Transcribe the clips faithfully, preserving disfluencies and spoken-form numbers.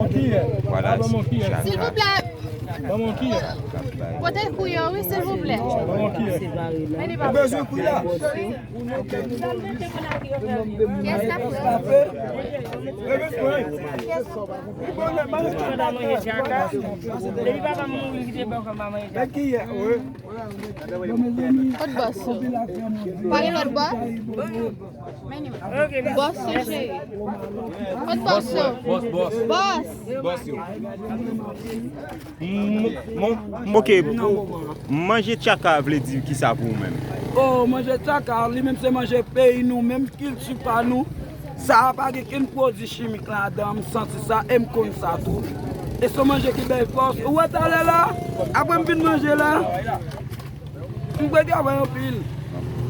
Vwala, se tchaka k ap bay. Pote kwi yo, wi, silvouplè. Mete pa. Ou bezwen kwi la? Kiyès k ap fè? Mwen pa manje tchaka. Depi papa m mouri, m kite bò kò m pa manje tchaka. Kot bòs ou? Pa gen lòt bòs? Bòs ou, cheri. Kot bòs ou? Bòs, bòs, bòs. Bòs. Bòs yo. M, m, m, ok, pou, manje tchaka vle di kisa pou ou menm? Oh, manje tchaka, li menm se manje peyi nou, menm kilti pa nou. Sa a pa gen kenn pwodui chimik ladan, m santi sa e m konn sa tou. E se yon manje ki bay fòs. Ou wè talè la, apre m fin manje la, m kwè travay anpil.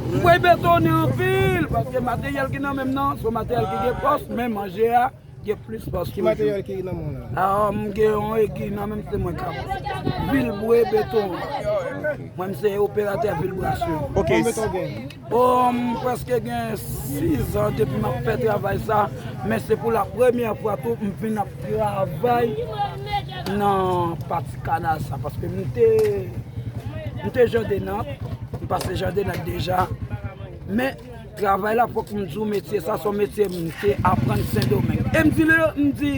M kwè betonnen anpil, paske materyèl ki nan men m nan, se yon materyèl ki gen fòs, men manje a gen plis fòs toujou. Ki materyèl ki nan men w la? Ah, m gen yon egi nan men m, se mwen k ap vilbre beton. Mwen, m se operatè vilbrasyon. Ok. Konbyen beton w gen? Oh, m prèske gen sis an depi m ap fè travay sa, men se pou la premyè fwa tou m vin ap travay nan pati kanal sa, paske m te, m te Jan de Nat, m pase Jan de Nat deja, men travay la, fòk m di w, metye sa, se yon metye m te aprann Sendomeng. E m di le, m di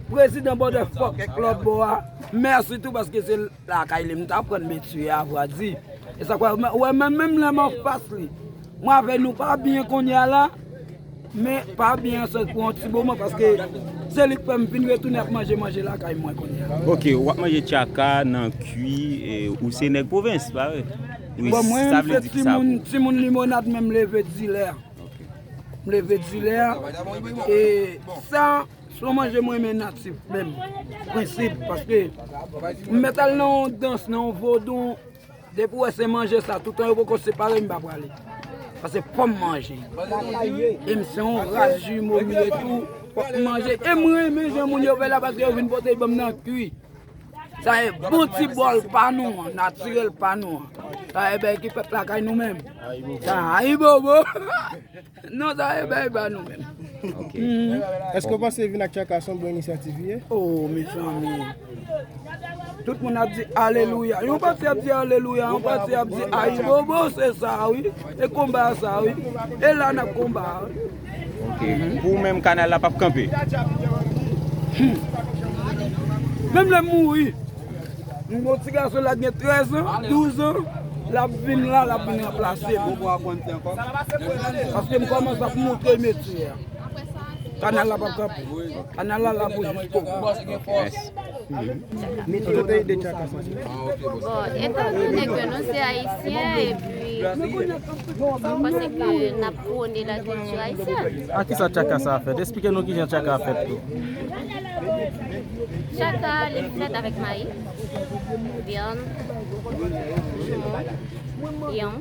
prezidan Bòdè Fòk lòt bò a, mèsi tou, paske se lakay li m t aprann metye a, vwadi. E sa k fè, ou wè, menm, menm lè m anfas li, mwen avè nou pa byen kounye a la, men pa byen ansanm pou yon ti moman, paske se li k fè m vin retounen ap manje, manje lakay mwen kounye a. Ok, w ap manje tchaka nan kwi, e, ou se nèg pwovens, pa vre? Wi, bon, mwen, sa vle di ki sa pou ou? Timoun limonad, men m leve dilè. Ok. M leve dilè. E sa, se yon manje mwen renmen natif menm. Prensip, paske m mèt al nan yon dans, nan yon vodou, depi w wè se manje sa, toutan yo poko separe, m pa prale. Paske fò m manje. E m se yon ras jimo m ye tou, fòk m manje. E m renmen jan moun yo fè la, paske yo vin pote l ban m nan kwi. Sa e bon ti bòl pa nou an, natirèl pa nou an. Sa e bagay ki fèt lakay nou menm. Sa ayibobo. Non, sa e bagay pa nou menm. Ok. Mhm. Èske w panse vin ak tchaka se yon bon inisyativ li ye? Oh, mezanmi. Tout moun ap di alelouya. Yon pati ap di alelouya, yon pati ap di ayibobo, se sa wi. E konba sa wi. E la n ap konba. Ok. Pou ou menm, kanal la p ap kanpe? Hmm. Menm lè m mouri, m gon ti gason la gen trèz an, douz an, l ap vin la, l ap vin ranplase m. Paske m kòmanse ap montre metye a. Kanal la p ap kanpe. Kanal la la pou jiskobout. Mèsi. Kote w te ide tchaka sa? Bon, etan done ke nou se ayisyen, epi m panse ke n ap pwone lakilti ayisyèn. A kisa tchaka sa a fèt? Esplike nou kijan tchaka a fèt tou. Tchaka, li fèt avèk mayi, vyann, joumon, yanm.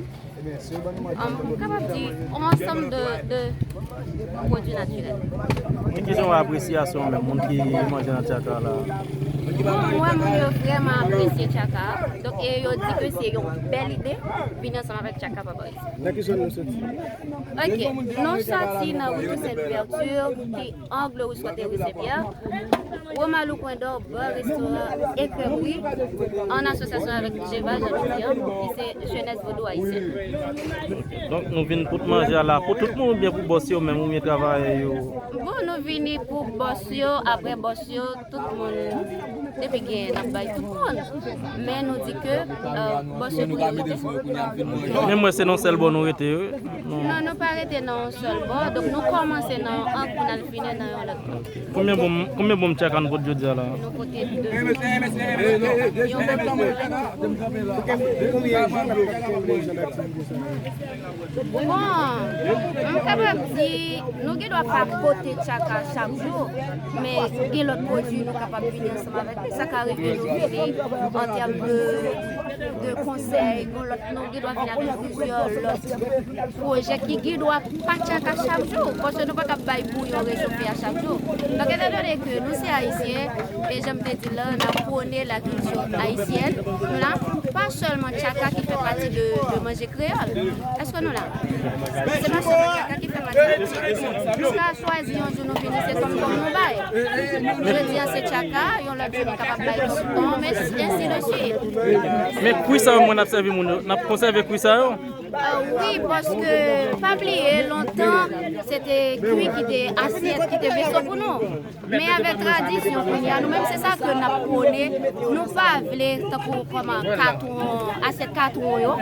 Ann, m kapab di, yon ansanm de, de pwodui natirèl. Men kijan w wè apresyasyon menm, moun ki manje nan tchaka la? Bon, m wè moun yo vrèman apresye tchaka. Donk, e yo di ke se yon bèl ide, vini ansanm avèk tchaka Papa Izo. Nan ki zòn nou soti? Ok, nou soti nan ri Toussaint Louverture, ki Angle Ri Swate, ri Sen Pyè, Romalou Kwen Dò, bò restoran Ekrèm Ri, an asosyasyon avèk Jeva, jan nou di an, ki se Jenès Vodou Ayisyèn. Donk, nou vin pou manje a la, pou tout moun oubyen pou bòs yo menm, oubyen travayè yo? Bon, nou vini pou bòs yo, apre bòs yo, tout moun, depi gen, n ap bay tout moun. Men nou di ke, euh, bòs yo pou yo mete. Men mwen, se nan sèl bò nou rete, wi. Non, nou pa rete nan yon sèl bò. Donk, nou kòmanse nan yon ang pou n al fini nan yon lòt bò. Konbyen bon, konbyen bon tchaka nou pote jodi a la? Nou pote de. Yon bon tchaka. Bon, m kapab di, nou gen dwa pa pote tchaka chak jou, men gen lòt pwodui nou kapab vini ansanm avèk li. Sa ka rive nou vini an tèm de, de konsèy, gen lòt, nou gen dwa vini avèk plizyè lòt pwojè ki gen dwa pa tchaka chak jou, paske nou pa ka bay bouyon rezofe a chak jou. Donk, etan done ke nou se ayisyen, e jan m te di l la, n ap pwone lakilti ayisyèn, nou la, pa sèlman tchaka ki fè pati de, de manje kreyòl. Èske nou la? Se pa sèlman tchaka ki fè Nou ka chwazi yon jou nou vini, se kòm kòm nou bay. Jodi a se tchaka, yon lòt jou nou kapab bay tonton, men ensi de swit. Men kwi sa yo mwen ap sèvi moun yo, n ap konsève kwi sa yo? Ah, wi, paske pa bliye, lontan, se te kwi ki te asyèt, ki te veso pou nou. Men avèk tradisyon kounye a, nou menm se sa ke n ap pwone. Nou pa vle tankou kòman katwon, asyèt katwon yo.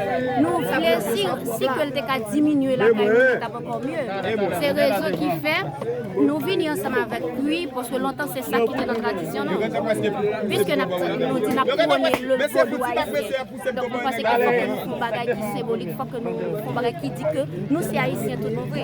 Nou vle si, si ke l te ka diminye lakay nou, se t ap ankò mye. Se rezon ki fè nou vini ansanm avèk kwi, paske lontan se sa ki te nan tradisyon nou. Piske n ap, nou di n ap pwone le vodou ayisyen. Donk, nou panse ke fòk ke nou fè yon bagay ki senbolik, fòk ke nou fè yon bagay ki di ke nou se ayisyen tout bon vre.